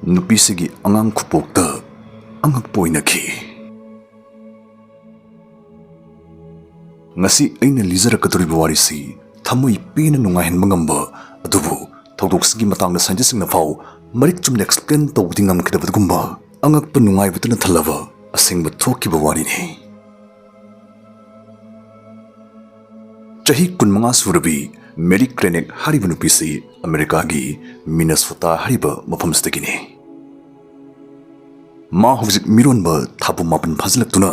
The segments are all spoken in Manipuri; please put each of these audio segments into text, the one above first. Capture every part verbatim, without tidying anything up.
ꯅꯨꯄꯤꯁꯤꯒꯤ ꯑꯉꯥꯡ ꯈꯨꯄꯣꯛꯇ ꯑꯉꯛꯄ ꯑꯣꯏꯅꯈꯤ꯫ ꯉꯁꯤ ꯑꯩꯅ ꯂꯤꯖꯔꯛꯀꯗꯧꯔꯤꯕ ꯋꯥꯔꯤꯁꯤ ꯊꯃꯣꯏ ꯄꯦꯟꯅ ꯅꯨꯡꯉꯥꯏꯍꯟꯕ ꯉꯝꯕ, ꯑꯗꯨꯕꯨ ꯊꯧꯗꯣꯛꯁꯤꯒꯤ ꯃꯇꯥꯡꯗ ꯁꯥꯏꯟꯇꯤꯁꯁꯤꯡꯅ ꯐꯥꯎ ꯃꯔꯤꯛ ꯆꯨꯝꯅ ꯑꯦꯛꯁꯄ꯭ꯂꯦꯟ ꯇꯧꯕꯗꯤ ꯉꯝꯈꯤꯗꯕꯒꯨꯝꯕ ꯑꯉꯛꯄ ꯅꯨꯡꯉꯥꯏꯕꯇꯅ ꯊꯜꯂꯕ ꯑꯁꯦꯡꯕ ꯊꯣꯛꯈꯤꯕ ꯋꯥꯔꯤꯅꯤ꯫ ꯆꯍꯤ ꯀꯨꯟꯃꯉꯥ ꯁꯨꯔꯕꯤ ꯃꯦꯔꯤ ꯀ꯭ꯔꯦꯅꯦꯛ ꯍꯥꯏꯔꯤꯕ ꯅꯨꯄꯤꯁꯤ ꯑꯃꯦꯔꯤꯀꯥꯒꯤ ꯃꯤꯅꯦꯁꯣꯇꯥ ꯍꯥꯏꯔꯤꯕ ꯃꯐꯝꯁꯤꯗꯒꯤꯅꯤ꯫ ꯃꯥ ꯍꯧꯖꯤꯛ ꯃꯤꯔꯣꯟꯕ ꯊꯥꯕꯨ ꯃꯥꯄꯟ ꯐꯥꯖꯤꯜꯂꯛꯇꯨꯅ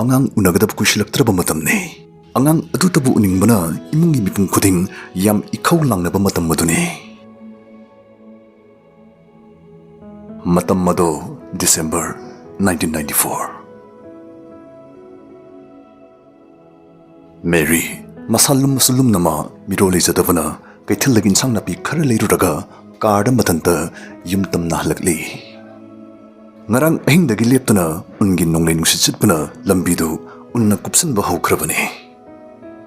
ꯑꯉꯥꯡ ꯎꯅꯒꯗꯕ ꯀꯨꯏꯁꯤꯜꯂꯛꯇ꯭ꯔꯕ ꯃꯇꯝꯅꯤ꯫ ꯑꯉꯥꯡ ꯑꯗꯨꯇꯕꯨ ꯎꯅꯤꯡꯕꯅ ꯏꯃꯨꯡꯒꯤ ꯃꯤꯄꯨꯝ ꯈꯨꯗꯤꯡ ꯌꯥꯝ ꯏꯈꯧ ꯂꯥꯡꯅꯕ ꯃꯇꯝ ꯑꯗꯨꯅꯤ꯫ ꯃꯇꯝ ꯑꯗꯣ December nineteen ninety four. Mary, ꯃꯁꯥ ꯂꯨꯝꯃꯁꯨ ꯂꯨꯝꯅ ꯃꯥ ꯃꯤꯔꯣꯜ ꯂꯩꯖꯗꯕꯅ ꯀꯩꯊꯦꯜꯗꯒꯤ ꯏꯟꯁꯥꯡ ꯅꯥꯄꯤ ꯈꯔ ꯂꯩꯔꯨꯔꯒ ꯀꯥꯔꯗ ꯃꯊꯟꯇ ꯌꯨꯝ ꯇꯝꯅ ꯍꯜꯂꯛꯂꯤ꯫ ꯉꯔꯥꯡ ꯑꯍꯤꯡꯗꯒꯤ ꯂꯦꯞꯇꯅ ꯎꯟꯒꯤ ꯅꯣꯡꯂꯩ ꯅꯨꯡꯁꯤꯠ ꯁꯤꯠꯄꯅ ꯂꯝꯕꯤꯗꯨ ꯎꯟꯅ ꯀꯨꯞꯁꯤꯟꯕ ꯍꯧꯈ꯭ꯔꯕꯅꯤ꯫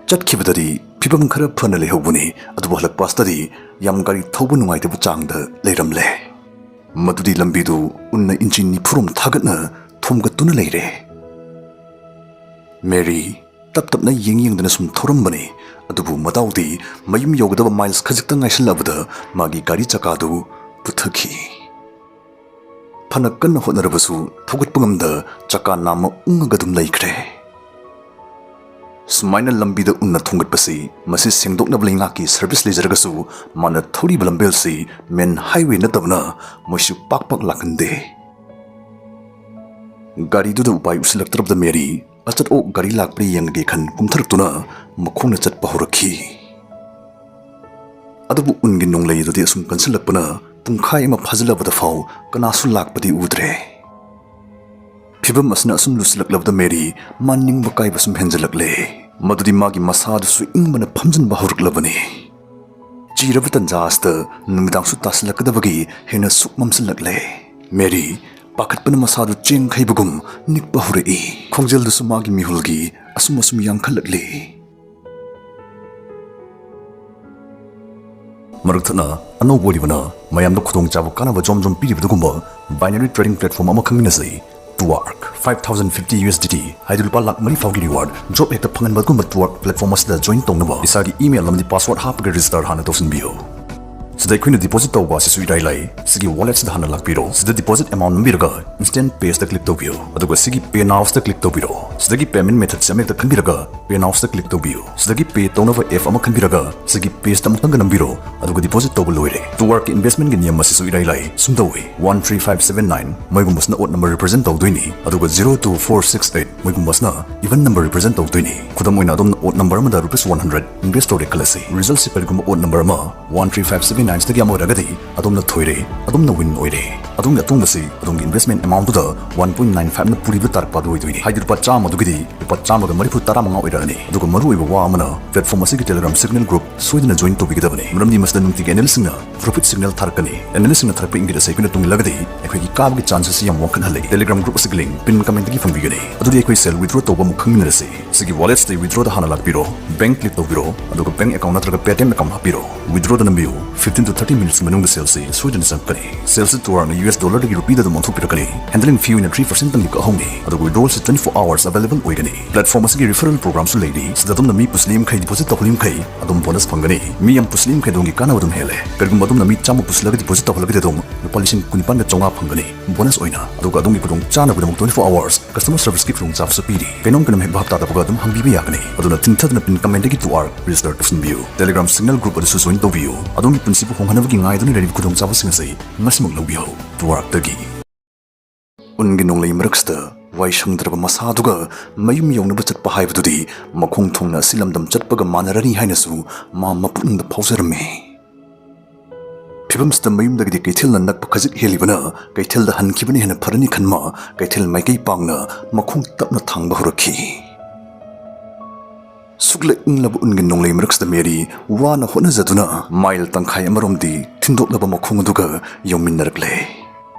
ꯆꯠꯈꯤꯕꯗꯗꯤ ꯐꯤꯕꯝ ꯈꯔ ꯐꯅ ꯂꯩꯍꯧꯕꯅꯤ, ꯑꯗꯨꯕꯨ ꯍꯜꯂꯛꯄ ꯑꯁꯤꯗꯗꯤ ꯌꯥꯝ ꯒꯥꯔꯤ ꯊꯧꯕ ꯅꯨꯡꯉꯥꯏꯇꯕ ꯆꯥꯡꯗ ꯂꯩꯔꯝꯂꯦ꯫ ꯃꯗꯨꯗꯤ ꯂꯝꯕꯤꯗꯨ ꯎꯟꯅ ꯏꯟꯆꯤ ꯅꯤꯐꯨꯔꯣꯝ ꯊꯥꯒꯠꯅ ꯊꯣꯝꯒꯠꯇꯨꯅ ꯂꯩꯔꯦ꯫ ꯃꯦꯔꯤ ꯇꯞ ꯇꯞꯅ ꯌꯦꯡ ꯌꯦꯡꯗꯅ ꯁꯨꯝ ꯊꯧꯔꯝꯕꯅꯤ, ꯑꯗꯨꯕꯨ ꯃꯗꯥꯎꯗꯤ ꯃꯌꯨꯝ ꯌꯧꯒꯗꯕ ꯃꯥꯏꯜꯁ ꯈꯖꯤꯛꯇ ꯉꯥꯏꯁꯤꯜꯂꯛꯕꯗ ꯃꯥꯒꯤ ꯒꯥꯔꯤ ꯆꯀꯥꯗꯨ ꯄꯨꯊꯈꯤ꯫ ꯐꯅ ꯀꯟꯅ ꯍꯣꯠꯅꯔꯕꯁꯨ ꯊꯧꯒꯠꯄ ꯉꯝꯗ ꯆꯀꯥ ꯅꯥꯝꯃ ꯎꯪꯉꯒ ꯑꯗꯨꯝ ꯂꯩꯈ꯭ꯔꯦ꯫ ꯁꯨꯃꯥꯏꯅ ꯂꯝꯕꯤꯗ ꯎꯟꯅ ꯊꯣꯝꯒꯠꯄꯁꯤ ꯃꯁꯤ ꯁꯦꯡꯗꯣꯛꯅꯕ ꯂꯩꯉꯥꯛꯀꯤ ꯁꯔꯚꯤꯁ ꯂꯩꯖꯔꯒꯁꯨ ꯃꯥꯅ ꯊꯧꯔꯤꯕ ꯂꯝꯕꯦꯜꯁꯤ ꯃꯦꯟ ꯍꯥꯏꯋꯦ ꯅꯠꯇꯕꯅ ꯃꯣꯏꯁꯨ ꯄꯥꯛ ꯄꯥꯛ ꯂꯥꯛꯀꯟꯗꯦ꯫ ꯒꯥꯔꯤꯗꯨꯗ ꯎꯄꯥꯏ ꯎꯁꯤꯜꯂꯛꯇ꯭ꯔꯕꯗ ꯃꯦꯔꯤ ꯑꯆꯠ ꯑꯣꯛ ꯒꯥꯔꯤ ꯂꯥꯛꯄ꯭ꯔꯥ ꯌꯦꯡꯉꯒꯦ ꯈꯟ ꯀꯨꯝꯊꯔꯛꯇꯨꯅ ꯃꯈꯣꯡꯅ ꯆꯠꯄ ꯍꯧꯔꯛꯈꯤ꯫ ꯑꯗꯨꯕꯨ ꯎꯟꯒꯤ ꯅꯣꯡꯂꯩ ꯑꯗꯨꯗꯤ ꯑꯁꯨꯝ ꯀꯟꯁꯤꯜꯂꯛꯄꯅ ꯄꯨꯡꯈꯥꯏ ꯑꯃ ꯐꯥꯖꯤꯜꯂꯕꯗ ꯐꯥꯎ ꯀꯅꯥꯁꯨ ꯂꯥꯛꯄꯗꯤ ꯎꯗ꯭ꯔꯦ꯫ ꯐꯤꯕꯝ ꯑꯁꯤꯅ ꯑꯁꯨꯝ ꯂꯨꯁꯤꯜꯂꯛꯂꯕꯗ ꯃꯦꯔꯤ ꯃꯥ ꯅꯤꯡꯕ ꯀꯥꯏꯕ ꯁꯨꯝ ꯍꯦꯟꯖꯤꯜꯂꯛꯂꯦ꯫ ꯃꯗꯨꯗꯤ ꯃꯥꯒꯤ ꯃꯁꯥꯗꯨꯁꯨ ꯏꯪꯕꯅ ꯐꯝꯖꯤꯟꯕ ꯍꯧꯔꯛꯂꯕꯅꯤ꯫ ꯆꯤꯔꯕ ꯇꯟꯖꯥ ꯑꯁꯤꯗ ꯅꯨꯃꯤꯗꯥꯡꯁꯨ ꯇꯥꯁꯤꯜꯂꯛꯀꯗꯕꯒꯤ ꯍꯦꯟꯅ ꯁꯨꯛ ꯃꯝꯁꯤꯜꯂꯛꯂꯦ꯫ ꯃꯦꯔꯤ ꯄꯥꯈꯠꯄꯅ ꯃꯁꯥꯗꯨ ꯆꯦꯡ ꯈꯩꯕꯒꯨꯝ ꯅꯤꯛꯄ ꯍꯧꯔꯛꯏ꯫ ꯈꯣꯡꯖꯦꯜꯗꯨꯁꯨ ꯃꯥꯒꯤ ꯃꯤꯍꯨꯜꯒꯤ ꯑꯁꯨꯝ ꯑꯁꯨꯝ ꯌꯥꯡꯈꯠꯂꯛꯂꯤ꯫ ꯃꯔꯛ ꯊꯠꯅ ꯑꯅꯧꯕ ꯑꯣꯏꯔꯤꯕꯅ ꯃꯌꯥꯝꯗ ꯈꯨꯗꯣꯡꯆꯥꯕ ꯀꯥꯟꯅꯕ ꯖꯣꯝ ꯖꯣꯝ ꯄꯤꯔꯤꯕꯗꯨꯒꯨꯝꯕ binary trading platform ꯑꯃ ꯈꯪꯃꯤꯟꯅꯁꯤ꯫ Tuark, five thousand fifty U S D T ꯍꯥꯏꯗꯤ ꯂꯨꯄꯥ ꯂꯥꯛ ꯃꯔꯤ ꯐꯥꯎꯒꯤ reward, job ꯍꯦꯛꯇ ꯐꯪꯍꯟꯕꯒꯨꯝꯕ Tuark platform ꯑꯁꯤꯗ join ꯇꯧꯅꯕ ꯏꯁꯥꯒꯤ email ꯑꯃꯗꯤ password ꯍꯥꯞꯄꯒ register ꯍꯥꯟꯅ ꯇꯧꯁꯤꯟꯕꯤꯌꯨ꯫ ꯁꯤꯗ ꯑꯩꯈꯣꯏꯅ deposit ꯇꯧꯕ ꯑꯁꯤꯁꯨ ꯏꯔꯥꯏ ꯂꯥꯏ꯫ ꯁꯤꯒꯤ wallet ꯁꯤꯗ ꯍꯥꯟꯅ ꯂꯥꯛꯄꯤꯔꯣ꯫ ꯁꯤꯗ deposit amount ꯅꯝꯕꯤꯔꯒ instant pay ꯁꯤꯗ click ꯇꯧꯕꯤꯌꯨ꯫ ꯑꯗꯨꯒ ꯁꯤꯒꯤ pay now ꯁꯤꯗ click ꯇꯧꯕꯤꯔꯣ꯫ ꯁꯤꯗꯒꯤ payment method ꯁꯦ ꯑꯃꯍꯦꯛꯇ ꯈꯟꯕꯤꯔꯒ pay now ꯁꯤꯗ click ꯇꯧꯕꯤꯌꯨ꯫ ꯁꯤꯗꯒꯤ pay ꯇꯧꯅꯕ app ꯑꯃ ꯈꯟꯕꯤꯔꯒ ꯁꯤꯒꯤ page ꯇ ꯑꯃꯨꯛꯇꯪꯒ ꯅꯝꯕꯤꯔꯣ꯫ ꯑꯗꯨꯒ deposit ꯇꯧꯕ ꯂꯣꯏꯔꯦ꯫ Tuark ꯀꯤ investment ꯀꯤ ꯅꯤꯌꯝ ꯑꯁꯤꯁꯨ ꯏꯔꯥꯏ ꯂꯥꯏ꯫ ꯁꯨꯝ ꯇꯧꯏ꯫ One three five seven nine ꯃꯣꯏꯒꯨꯝꯕꯁꯤꯅ odd number represent ꯇꯧꯗꯣꯏꯅꯤ꯫ ꯑꯗꯨꯒ zero two four six eight ꯃꯣꯏꯒꯨꯝꯕꯁꯤꯅ even number represent ꯇꯧꯗꯣꯏꯅꯤ꯫ ꯈꯨꯗꯝ ꯑꯣꯏꯅ ꯑꯗꯣꯝꯅ odd number ꯑꯃꯗ rupees one hundred invest ꯇꯧꯔꯦ ꯈꯜꯂꯁꯤ꯫ Result ꯁꯤ ꯀꯔꯤꯒꯨꯝꯕ odd number ꯑꯃ one three five seven nine ꯁꯤꯗꯒꯤ ꯑꯃ ꯑꯣꯏꯔꯒꯗꯤ ꯑꯗꯣꯝꯅ ꯊꯣꯏꯔꯦ, ꯑꯗꯣꯝꯅ win ꯑꯣꯏꯔꯦ꯫ ꯑꯗꯣꯝꯒꯤ ꯑꯇꯣꯡꯕꯁꯤ ꯑꯗꯣꯝꯒꯤ investment amount ꯗꯨꯗ one point nine five ꯅ ꯄꯨꯔꯤꯕ ꯇꯥꯔꯛꯄ ꯑꯗꯨ ꯑꯣꯏꯗꯣꯏꯅꯤ꯫ ꯍꯥꯏꯗꯤ ꯂꯨꯄꯥ ꯆꯥꯝꯃ ꯑꯗꯨꯒꯤꯗꯤ ꯂꯨꯄꯥ ꯆꯥꯝꯃꯒ ꯃꯔꯤꯐꯨ ꯇꯔꯥꯃꯉꯥ ꯑꯣꯏꯔꯛꯑꯅꯤ꯫ ꯑꯗꯨꯒ ꯃꯔꯨꯑꯣꯏꯕ ꯋꯥ ꯑꯃꯅ, platform ꯑꯁꯤꯒꯤ Telegram signal group ꯁꯣꯏꯗꯅ join ꯇꯧꯕꯤꯒꯗꯕꯅꯤ꯫ ꯃꯔꯝꯗꯤ ꯃꯁꯤꯗ ꯅꯨꯡꯇꯤꯒꯤ analyst ꯁꯤꯡꯅ profit signal ꯊꯥꯔꯛꯀꯅꯤ꯫ Analyst ꯁꯤꯡꯅ ꯊꯥꯔꯛꯄ ꯏꯪꯒꯤꯠ ꯑꯁꯤ ꯑꯩꯈꯣꯏꯅ ꯇꯨꯡꯏꯜꯂꯒꯗꯤ ꯑꯩꯈꯣꯏꯒꯤ ꯀꯥꯕꯒꯤ chance ꯑꯁꯤ ꯌꯥꯝ ꯋꯥꯡꯈꯠꯍꯜꯂꯤ꯫ Telegram group ꯑꯁꯤꯒꯤ link pin comment ꯇꯒꯤ ꯐꯪꯕꯤꯒꯅꯤ꯫ ꯑꯗꯨꯗꯤ ꯑꯩꯈꯣꯏ sell withdraw ꯇꯧꯕ ꯑꯃꯨꯛ ꯈꯪꯃꯤꯟꯅꯔꯁꯤ꯫ ꯁꯤꯒꯤ wallet ꯁꯤꯗ withdraw ꯗ ꯍꯥꯟꯅ ꯂꯥꯛꯄꯤꯔꯣ꯫ Bank click ꯇꯧꯕꯤꯔꯣ꯫ ꯑꯗꯨꯒ bank account ꯅꯠꯇ꯭ꯔꯒ Paytm account ꯍꯥꯞꯄꯤꯔꯣ꯫ Withdraw ꯗ ꯅꯝꯕꯤꯌꯨ꯫ Fifteen to thirty minutes ꯃꯅꯨꯡꯗ sale ꯁꯤ ꯁꯣꯏꯗꯅ ꯆꯪꯉꯛꯀꯅꯤ꯫ Sale ꯁꯤ Tuark ꯅ U S dollar ꯗꯒꯤ rupee ꯗ ꯑꯗꯨꯝ ꯑꯣꯟꯊꯣꯛꯄꯤꯔꯛꯀꯅꯤ꯫ Handling fee ꯑꯣꯏꯅ three percent ꯇꯪꯗꯤ ꯀꯛꯍꯧꯅꯤ꯫ ꯑꯗꯨꯒ withdrawal ꯁꯤ twenty four hours available ꯑꯣꯏꯒꯅꯤ꯫ Platform ꯑꯁꯤꯒꯤ referral program ꯁꯨ ꯂꯩꯔꯤ꯫ ꯁꯤꯗ ꯑꯗꯣꯝꯅ ꯃꯤ ꯄꯨꯁꯤꯜꯂꯤ ꯃꯈꯩ, deposit ꯇꯧꯍꯜꯂꯤ ꯃꯈꯩ ꯑꯗꯨꯝ bonus ꯐꯪꯒꯅꯤ꯫ ꯃꯤ ꯌꯥꯝ ꯄꯨꯁꯤꯜꯂꯤ ꯃꯈꯩ ꯑꯗꯣꯝꯒꯤ ꯀꯥꯟꯅꯕ ꯑꯗꯨꯝ ꯍꯦꯜꯂꯦ꯫ ꯀꯔꯤꯒꯨꯝꯕ ꯑꯗꯣꯝꯅ ꯃꯤ ꯆꯥꯝꯃ ꯄꯨꯁꯤꯜꯂꯒ deposit ꯇꯧꯍꯜꯂꯒꯗꯤ ꯑꯗꯣꯝ ꯂꯨꯄꯥ ꯂꯤꯁꯤꯡ ꯀꯨꯟꯅꯤꯄꯥꯟꯒ ꯆꯥꯝꯃꯉꯥ ꯐꯪꯒꯅꯤ꯫ Bonus ꯑꯣꯏꯅ꯫ ꯑꯗꯨꯒ ꯑꯗꯣꯝꯒꯤ ꯈꯨꯗꯣꯡꯆꯥꯅꯕꯒꯤꯗꯃꯛ twenty four hours customer service ꯀꯤ ꯈꯨꯗꯣꯡꯆꯥꯕꯁꯨ ꯄꯤꯔꯤ꯫ ꯀꯩꯅꯣꯝ ꯀꯩꯅꯣꯝ ꯍꯦꯛ ꯚꯥꯞ ꯇꯥꯗꯕꯒ ꯑꯗꯨꯝ ꯍꯪꯕꯤꯕ ꯌꯥꯒꯅꯤ꯫ ꯑꯗꯨꯅ ꯊꯤꯡꯊꯗꯅ pin comment ꯇꯒꯤ Tuark register ꯇꯧꯁꯤꯟꯕꯤꯌꯨ꯫ Telegram signal group ꯑꯗꯨꯁꯨ join ꯇꯧꯕꯤꯌꯨ꯫ ꯑꯗꯣꯝꯒꯤ ꯄꯨꯟꯁꯤꯕꯨ ꯍꯣꯡꯍꯟꯅꯕꯒꯤ ꯉꯥꯏꯗꯨꯅ ꯂꯩꯔꯤꯕ ꯈꯨꯗꯣꯡꯆꯥꯕꯁꯤꯡ ꯑꯁꯤ ꯉꯁꯤꯃꯛ ꯂꯧꯕꯤꯌꯨ꯫ Tuark ꯇꯒꯤ꯫ ꯎꯟꯒꯤ ꯅꯣꯡꯂꯩ ꯃꯔꯛꯁꯤꯗ ꯋꯥꯏ ꯁꯪꯗ꯭ꯔꯕ ꯃꯁꯥꯗꯨꯒ ꯃꯌꯨꯝ ꯌꯧꯅꯕ ꯆꯠꯄ ꯍꯥꯏꯕꯗꯨꯗꯤ ꯃꯈꯣꯡ ꯊꯣꯡꯅ ꯑꯁꯤ ꯂꯝꯗꯝ ꯆꯠꯄꯒ ꯃꯥꯟꯅꯔꯅꯤ ꯍꯥꯏꯅꯁꯨ ꯃꯥ ꯃꯄꯨꯛꯅꯤꯡꯗ ꯐꯥꯎꯖꯔꯝꯃꯤ꯫ ꯐꯤꯕꯝꯁꯤꯗ ꯃꯌꯨꯝꯗꯒꯤꯗꯤ ꯀꯩꯊꯦꯜꯅ ꯅꯛꯄ ꯈꯖꯤꯛ ꯍꯦꯜꯂꯤꯕꯅ ꯀꯩꯊꯦꯜꯗ ꯍꯟꯈꯤꯕꯅ ꯍꯦꯟꯅ ꯐꯔꯅꯤ ꯈꯟꯃ ꯀꯩꯊꯦꯜ ꯃꯥꯏꯀꯩ ꯄꯥꯡꯅ ꯃꯈꯣꯡ ꯇꯞꯅ ꯊꯥꯡꯕ ꯍꯧꯔꯛꯈꯤ꯫ ꯁꯨꯛꯂꯦ ꯏꯪꯂꯕ ꯎꯟꯒꯤ ꯅꯣꯡꯂꯩ ꯃꯔꯛꯁꯤꯗ ꯃꯦꯔꯤ ꯋꯥꯅ ꯍꯣꯠꯅꯖꯗꯨꯅ ꯃꯥꯏꯜ ꯇꯪꯈꯥꯏ ꯑꯃꯔꯣꯝꯗꯤ ꯊꯤꯟꯗꯣꯛꯂꯕ ꯃꯈꯣꯡ ꯑꯗꯨꯒ ꯌꯧꯃꯤꯟꯅꯔꯛꯂꯦ꯫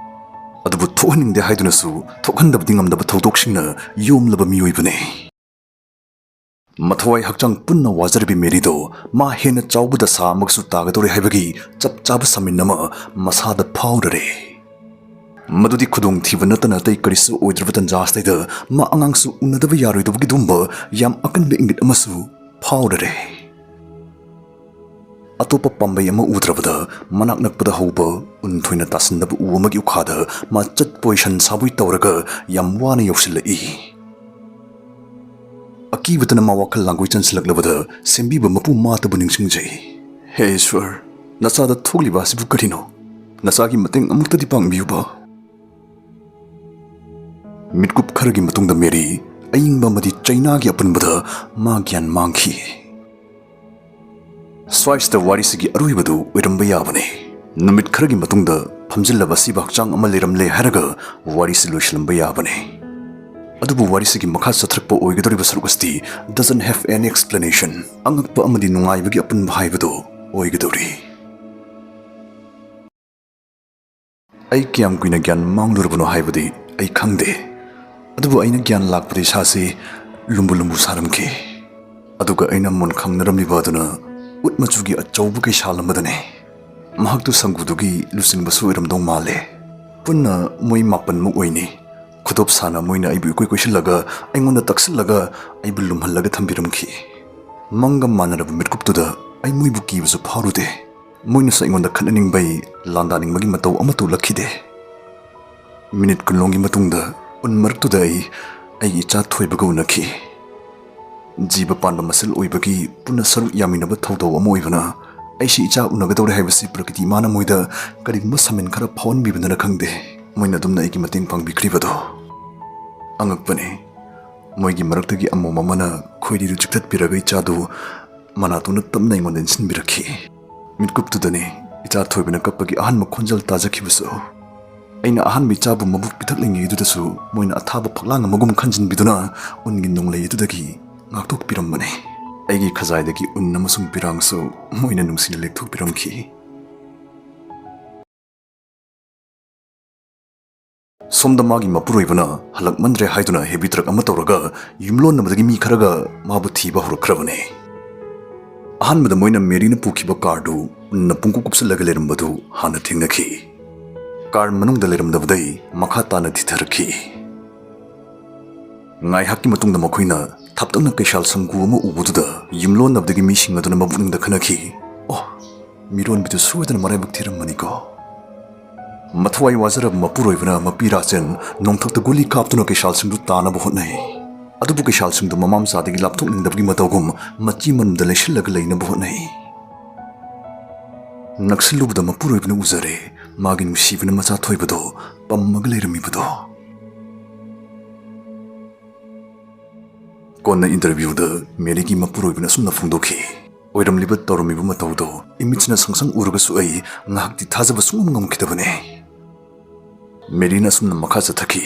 ꯑꯗꯨꯕꯨ ꯊꯣꯛꯍꯟꯅꯤꯡꯗꯦ ꯍꯥꯏꯗꯨꯅꯁꯨ ꯊꯣꯛꯍꯟꯗꯕꯗꯤ ꯉꯝꯗꯕ ꯊꯧꯗꯣꯛꯁꯤꯡꯅ ꯌꯣꯝꯂꯕ ꯃꯤꯑꯣꯏꯕꯅꯤ꯫ ꯃꯊꯋꯥꯏ ꯍꯛꯆꯥꯡ ꯄꯨꯟꯅ ꯋꯥꯖꯔꯕꯤ ꯃꯦꯔꯤꯗꯣ ꯃꯥ ꯍꯦꯟꯅ ꯆꯥꯎꯕ ꯗꯁꯥ ꯑꯃꯒꯁꯨ ꯇꯥꯒꯗꯧꯔꯦ ꯍꯥꯏꯕꯒꯤ ꯆꯞ ꯆꯥꯕ ꯁꯃꯤꯟ ꯑꯃ ꯃꯁꯥꯗ ꯐꯥꯎꯔꯔꯦ꯫ ꯃꯗꯨꯗꯤ ꯈꯨꯗꯣꯡꯊꯤꯕ ꯅꯠꯇꯅ ꯑꯇꯩ ꯀꯔꯤꯁꯨ ꯑꯣꯏꯗ꯭ꯔꯕ ꯇꯟꯖꯥ ꯑꯁꯤꯗꯩꯗ ꯃꯥ ꯑꯉꯥꯡꯁꯨ ꯎꯅꯗꯕ ꯌꯥꯔꯣꯏꯗꯕꯒꯤꯗꯨꯝꯕ ꯌꯥꯝ ꯑꯀꯟꯕ ꯏꯪꯒꯤꯠ ꯑꯃꯁꯨ ꯐꯥꯎꯔꯔꯦ꯫ ꯑꯇꯣꯞꯄ ꯄꯥꯝꯕꯩ ꯑꯃ ꯎꯗ꯭ꯔꯕꯗ ꯃꯅꯥꯛ ꯅꯛꯄꯗ ꯍꯧꯕ ꯎꯟ ꯊꯣꯏꯅ ꯇꯥꯁꯤꯟꯗꯕ ꯎ ꯑꯃꯒꯤ ꯎꯈꯥꯗ ꯃꯥ ꯆꯠꯄꯣꯏ ꯁꯟ ꯁꯥꯕꯣꯏ ꯇꯧꯔꯒ ꯌꯥꯝ ꯋꯥꯅ ꯌꯧꯁꯤꯜꯂꯛꯏ꯫ ꯑꯀꯤꯕꯇꯅ ꯃꯥ ꯋꯥꯈꯜ ꯂꯥꯡꯒꯣꯏ ꯆꯟꯁꯤꯜꯂꯛꯂꯕꯗ ꯁꯦꯝꯕꯤꯕ ꯃꯄꯨ ꯃꯥꯇꯕꯨ ꯅꯤꯡꯁꯤꯡꯖꯩ꯫ "ꯍꯦ ꯏꯁ꯭ꯋꯔ, ꯅꯆꯥꯗ ꯊꯣꯛꯂꯤꯕ ꯑꯁꯤꯕꯨ ꯀꯔꯤꯅꯣ? ꯅꯆꯥꯒꯤ ꯃꯇꯦꯡ ꯑꯃꯨꯛꯇꯗꯤ ꯄꯥꯡꯕꯤꯌꯨꯕ꯫" ꯃꯤꯠꯀꯨꯞ ꯈꯔꯒꯤ ꯃꯇꯨꯡꯗ ꯃꯦꯔꯤ ꯑꯏꯪꯕ ꯑꯃꯗꯤ ꯆꯩꯅꯥꯒꯤ ꯑꯄꯨꯟꯕꯗ ꯃꯥ ꯒ꯭ꯌꯥꯟ ꯃꯥꯡꯈꯤ꯫ ꯁ꯭ꯋꯥꯏꯁꯤꯗ ꯋꯥꯔꯤꯁꯤꯒꯤ ꯑꯔꯣꯏꯕꯗꯨ ꯑꯣꯏꯔꯝꯕ ꯌꯥꯕꯅꯤ꯫ ꯅꯨꯃꯤꯠ ꯈꯔꯒꯤ ꯃꯇꯨꯡꯗ ꯐꯝꯖꯤꯜꯂꯕ ꯑꯁꯤꯕ ꯍꯛꯆꯥꯡ ꯑꯃ ꯂꯩꯔꯝꯂꯦ ꯍꯥꯏꯔꯒ ꯋꯥꯔꯤꯁꯤ ꯂꯣꯏꯁꯤꯜꯂꯝꯕ ꯌꯥꯕꯅꯤ꯫ ꯑꯗꯨꯕꯨ ꯋꯥꯔꯤꯁꯤꯒꯤ ꯃꯈꯥ ꯆꯠꯊꯔꯛꯄ ꯑꯣꯏꯒꯗꯧꯔꯤꯕ ꯁꯔꯨꯛ ꯑꯁꯤꯗꯤ doesn't have any explanation, ꯑꯉꯛꯄ ꯑꯃꯗꯤ ꯅꯨꯡꯉꯥꯏꯕꯒꯤ ꯑꯄꯨꯟꯕ ꯍꯥꯏꯕꯗꯨ ꯑꯣꯏꯒꯗꯧꯔꯤ꯫ ꯑꯩ ꯀꯌꯥꯝ ꯀꯨꯏꯅ ꯒ꯭ꯌꯥꯟ ꯃꯥꯡꯂꯨꯔꯕꯅꯣ ꯍꯥꯏꯕꯗꯤ ꯑꯩ ꯈꯪꯗꯦ, ꯑꯗꯨꯕꯨ ꯑꯩꯅ ꯒ꯭ꯌꯥꯟ ꯂꯥꯛꯄꯗ ꯏꯁꯥꯁꯤ ꯂꯨꯝꯕꯨ ꯂꯨꯝꯕꯨ ꯁꯥꯔꯝꯈꯤ꯫ ꯑꯗꯨꯒ ꯑꯩꯅ ꯃꯨꯟ ꯈꯪꯅꯔꯝꯂꯤꯕ ꯑꯗꯨꯅ ꯎꯠ ꯃꯆꯨꯒꯤ ꯑꯆꯧꯕ ꯀꯩꯁꯥꯜ ꯑꯃꯗꯅꯤ꯫ ꯃꯍꯥꯛꯇꯨ ꯁꯪꯒꯨꯗꯨꯒꯤ ꯂꯨꯆꯤꯡꯕꯁꯨ ꯑꯣꯏꯔꯝꯗꯧ ꯃꯥꯜꯂꯦ꯫ ꯄꯨꯟꯅ ꯃꯣꯏ ꯃꯥꯄꯟꯃꯨꯛ ꯑꯣꯏꯅꯤ꯫ ꯈꯨꯗꯣꯞ ꯁꯥꯅ ꯃꯣꯏꯅ ꯑꯩꯕꯨ ꯏꯀꯣꯏ ꯀꯣꯏꯁꯤꯜꯂꯒ ꯑꯩꯉꯣꯟꯗ ꯇꯛꯁꯤꯜꯂꯒ ꯑꯩꯕꯨ ꯂꯨꯝꯍꯜꯂꯒ ꯊꯝꯕꯤꯔꯝꯈꯤ꯫ ꯃꯪꯒ ꯃꯥꯟꯅꯔꯕ ꯃꯤꯠꯀꯨꯞꯇꯨꯗ ꯑꯩ ꯃꯣꯏꯕꯨ ꯀꯤꯕꯁꯨ ꯐꯥꯎꯔꯨꯗꯦ꯫ ꯃꯣꯏꯅꯁꯨ ꯑꯩꯉꯣꯟꯗ ꯈꯠꯅꯅꯤꯡꯕꯩ ꯂꯥꯟꯗꯥꯅꯤꯡꯕꯒꯤ ꯃꯇꯧ ꯑꯃꯠꯇ ꯎꯠꯂꯛꯈꯤꯗꯦ꯫ ꯃꯤꯅꯤꯠ ꯀꯨꯟꯂꯣꯝꯒꯤ ꯃꯇꯨꯡꯗ ꯎꯟ ꯃꯔꯛꯇꯨꯗ ꯑꯩ ꯑꯩꯒꯤ ꯏꯆꯥ ꯊꯣꯏꯕꯒ ꯎꯅꯈꯤ꯫ ꯖꯤꯕ ꯄꯥꯟꯕ ꯃꯁꯦꯜ ꯑꯣꯏꯕꯒꯤ ꯄꯨꯟꯅ ꯁꯔꯨꯛ ꯌꯥꯃꯤꯟꯅꯕ ꯊꯧꯗꯧ ꯑꯃ ꯑꯣꯏꯕꯅ ꯑꯩꯁꯤ ꯏꯆꯥ ꯎꯅꯒꯗꯧꯔꯦ ꯍꯥꯏꯕꯁꯤ ꯄ꯭ꯔꯀꯤꯇꯤ ꯏꯃꯥꯅ ꯃꯣꯏꯗ ꯀꯔꯤꯒꯨꯝꯕ ꯁꯃꯤꯟ ꯈꯔ ꯐꯥꯎꯍꯟꯕꯤꯕꯅꯔ ꯈꯪꯗꯦ, ꯃꯣꯏꯅ ꯑꯗꯨꯝꯅ ꯑꯩꯒꯤ ꯃꯇꯦꯡ ꯄꯥꯡꯕꯤꯈ꯭ꯔꯤꯕꯗꯣ꯫ ꯑꯉꯛꯄꯅꯤ, ꯃꯣꯏꯒꯤ ꯃꯔꯛꯇꯒꯤ ꯑꯃꯣꯝ ꯑꯃꯅ ꯈꯣꯏꯔꯤꯗꯨ ꯆꯤꯛꯊꯠꯄꯤꯔꯒ ꯏꯆꯥꯗꯨ ꯃꯅꯥꯇꯣꯟꯅ ꯇꯞꯅ ꯑꯩꯉꯣꯟꯗ ꯏꯟꯁꯤꯟꯕꯤꯔꯛꯈꯤ꯫ ꯃꯤꯠꯀꯨꯞꯇꯨꯗꯅꯤ ꯏꯆꯥ ꯊꯣꯏꯕꯅ ꯀꯞꯄꯒꯤ ꯑꯍꯥꯟꯕ ꯈꯣꯟꯖꯦꯜ ꯇꯥꯖꯈꯤꯕꯁꯨ꯫ ꯑꯩꯅ ꯑꯍꯥꯟꯕ ꯏꯆꯥꯕꯨ ꯃꯕꯨꯛ ꯄꯤꯊꯛꯂꯤꯉꯩꯗꯨꯗꯁꯨ ꯃꯣꯏꯅ ꯑꯊꯥꯕ ꯐꯛꯂꯥꯡ ꯑꯃꯒꯨꯝ ꯈꯟꯖꯤꯟꯕꯤꯗꯨꯅ ꯎꯟꯒꯤ ꯅꯣꯡꯂꯩ ꯑꯗꯨꯗꯒꯤ ꯉꯥꯛꯊꯣꯛꯄꯤꯔꯝꯕꯅꯤ꯫ ꯑꯩꯒꯤ ꯈꯖꯥꯏꯗꯒꯤ ꯎꯟ ꯑꯃꯁꯨꯡ ꯄꯤꯔꯥꯡꯁꯨ ꯃꯣꯏꯅ ꯅꯨꯡꯁꯤꯅ ꯂꯦꯛꯊꯣꯛꯄꯤꯔꯝꯈꯤ꯫ ꯁꯣꯝꯗ ꯃꯥꯒꯤ ꯃꯄꯨꯔꯣꯏꯕꯅ ꯍꯜꯂꯛꯃꯟꯗ꯭ꯔꯦ ꯍꯥꯏꯗꯨꯅ heavy truck ꯑꯃ ꯇꯧꯔꯒ ꯌꯨꯝꯂꯣꯟꯅꯕꯗꯒꯤ ꯃꯤ ꯈꯔꯒ ꯃꯥꯕꯨ ꯊꯤꯕ ꯍꯧꯔꯛꯈ꯭ꯔꯕꯅꯦ꯫ ꯑꯍꯥꯟꯕꯗ ꯃꯣꯏꯅ ꯃꯦꯔꯤꯅ ꯄꯨꯈꯤꯕ car ꯗꯨ ꯎꯟꯅ ꯄꯨꯡꯀꯨꯞ ꯀꯨꯞꯁꯤꯜꯂꯒ ꯂꯩꯔꯝꯕꯗꯨ ꯍꯥꯟꯅ ꯊꯦꯡꯅꯈꯤ꯫ Car ꯃꯅꯨꯡꯗ ꯂꯩꯔꯝꯗꯕꯗꯩ ꯃꯈꯥ ꯇꯥꯅ ꯊꯤꯊꯔꯛꯈꯤ꯫ ꯉꯥꯏꯍꯥꯛꯀꯤ ꯃꯇꯨꯡꯗ ꯃꯈꯣꯏꯅ ꯊꯞꯇꯛꯅ ꯀꯩꯁꯥꯜ ꯁꯪꯒꯨ ꯑꯃ ꯎꯕꯗꯨꯗ ꯌꯨꯝꯂꯣꯟꯅꯕꯗꯒꯤ ꯃꯤꯁꯤꯡ ꯑꯗꯨꯅ ꯃꯄꯨꯛꯅꯤꯡꯗ ꯈꯟꯅꯈꯤ, "ꯑꯣ, ꯃꯤꯔꯣꯟꯕꯤꯗꯨ ꯁꯣꯏꯗꯅ ꯃꯔꯥꯏꯕꯛ ꯊꯤꯔꯝꯃꯅꯤꯀꯣ"꯫ ꯃꯊꯋꯥꯏ ꯋꯥꯖꯔꯕ ꯃꯄꯨꯔꯣꯏꯕꯅ ꯃꯄꯤ ꯔꯥꯆꯦꯟ ꯅꯣꯡꯊꯛꯇ ꯒꯨꯂꯤ ꯀꯥꯞꯇꯨꯅ ꯀꯩꯁꯥꯜꯁꯤꯡꯗꯨ ꯇꯥꯅꯕ ꯍꯣꯠꯅꯩ꯫ ꯑꯗꯨꯕꯨ ꯀꯩꯁꯥꯜꯁꯤꯡꯗꯨ ꯃꯃꯥ ꯃꯆꯥꯗꯒꯤ ꯂꯥꯞꯊꯣꯛꯅꯤꯡꯗꯕꯒꯤ ꯃꯇꯧꯒꯨꯝ ꯃꯆꯤ ꯃꯅꯨꯡꯗ ꯂꯩꯁꯤꯜꯂꯒ ꯂꯩꯅꯕ ꯍꯣꯠꯅꯩ꯫ ꯅꯛꯁꯤꯜꯂꯨꯕꯗ ꯃꯄꯨꯔꯣꯏꯕꯅ ꯎꯖꯔꯦ, ꯃꯥꯒꯤ ꯅꯨꯡꯁꯤꯕꯅ ꯃꯆꯥ ꯊꯣꯏꯕꯗꯣ ꯄꯝꯃꯒ ꯂꯩꯔꯝꯃꯤꯕꯗꯣ꯫ ꯀꯣꯟꯅ interview ꯗ ꯃꯦꯔꯤꯒꯤ ꯃꯄꯨꯔꯣꯏꯕꯅ ꯑꯁꯨꯝꯅ ꯐꯣꯡꯗꯣꯛꯈꯤ, "ꯑꯣꯏꯔꯝꯂꯤꯕ ꯇꯧꯔꯝꯃꯤꯕ ꯃꯇꯧꯗꯣ ꯏꯃꯤꯠꯁꯤꯅ ꯁꯪꯁꯪ ꯎꯔꯒꯁꯨ ꯑꯩ ꯉꯥꯏꯍꯥꯛꯇꯤ ꯊꯥꯖꯕ ꯁꯨꯡꯉꯝ ꯉꯝꯈꯤꯗꯕꯅꯦ"꯫ ꯃꯦꯔꯤꯅ ꯑꯁꯨꯝꯅ ꯃꯈꯥ ꯆꯠꯊꯈꯤ,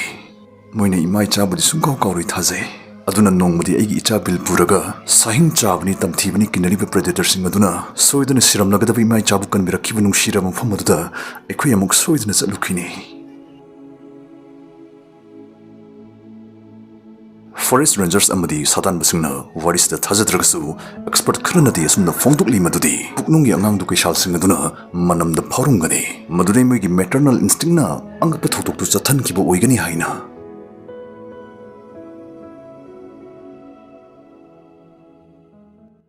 "ꯃꯣꯏꯅ ꯏꯃꯥ ꯏꯆꯥꯕꯨꯗꯤ ꯁꯨꯡꯀꯥꯎ ꯀꯥꯎꯔꯣꯏ ꯊꯥꯖꯩ꯫ ꯑꯗꯨꯅ ꯅꯣꯡꯃꯗꯤ ꯑꯩꯒꯤ ꯏꯆꯥ ꯕꯤꯜ ꯄꯨꯔꯒ ꯁꯥꯍꯤꯡ ꯆꯥꯕꯅꯤ ꯇꯝꯊꯤꯕꯅꯤ ꯀꯤꯅꯔꯤꯕ predator ꯁꯤꯡ ꯑꯗꯨꯅ ꯁꯣꯏꯗꯅ ꯁꯤꯔꯝꯂꯒꯗꯕ ꯏꯃꯥ ꯏꯆꯥꯕꯨ ꯀꯟꯕꯤꯔꯛꯈꯤꯕ ꯅꯨꯡꯁꯤꯔꯕ ꯃꯐꯝ ꯑꯗꯨꯗ ꯑꯩꯈꯣꯏ ꯑꯃꯨꯛ ꯁꯣꯏꯗꯅ ꯆꯠꯂꯨꯈꯤꯅꯤ"꯫ Forest rangers ꯑꯃꯗꯤ ꯁꯥꯗꯥꯟꯕꯁꯤꯡꯅ ꯋꯥꯔꯤꯁꯤꯗ ꯊꯥꯖꯗ꯭ꯔꯒꯁꯨ, expert ꯈꯔꯅꯗꯤ ꯑꯁꯨꯝꯅ ꯐꯣꯡꯗꯣꯛꯂꯤ ꯃꯗꯨꯗꯤ ꯄꯨꯛꯅꯨꯡꯒꯤ ꯑꯉꯥꯡꯗꯨ ꯀꯩꯁꯥꯜꯁꯤꯡ ꯑꯗꯨꯅ ꯃꯅꯝꯗ ꯐꯥꯎꯔꯝꯒꯅꯤ꯫ ꯃꯗꯨꯗꯩ ꯃꯣꯏꯒꯤ maternal instinct ꯅ ꯑꯉꯛꯄ ꯊꯧꯗꯣꯛꯇꯨ ꯆꯠꯊꯟꯈꯤꯕ ꯑꯣꯏꯒꯅꯤ ꯍꯥꯏꯅ꯫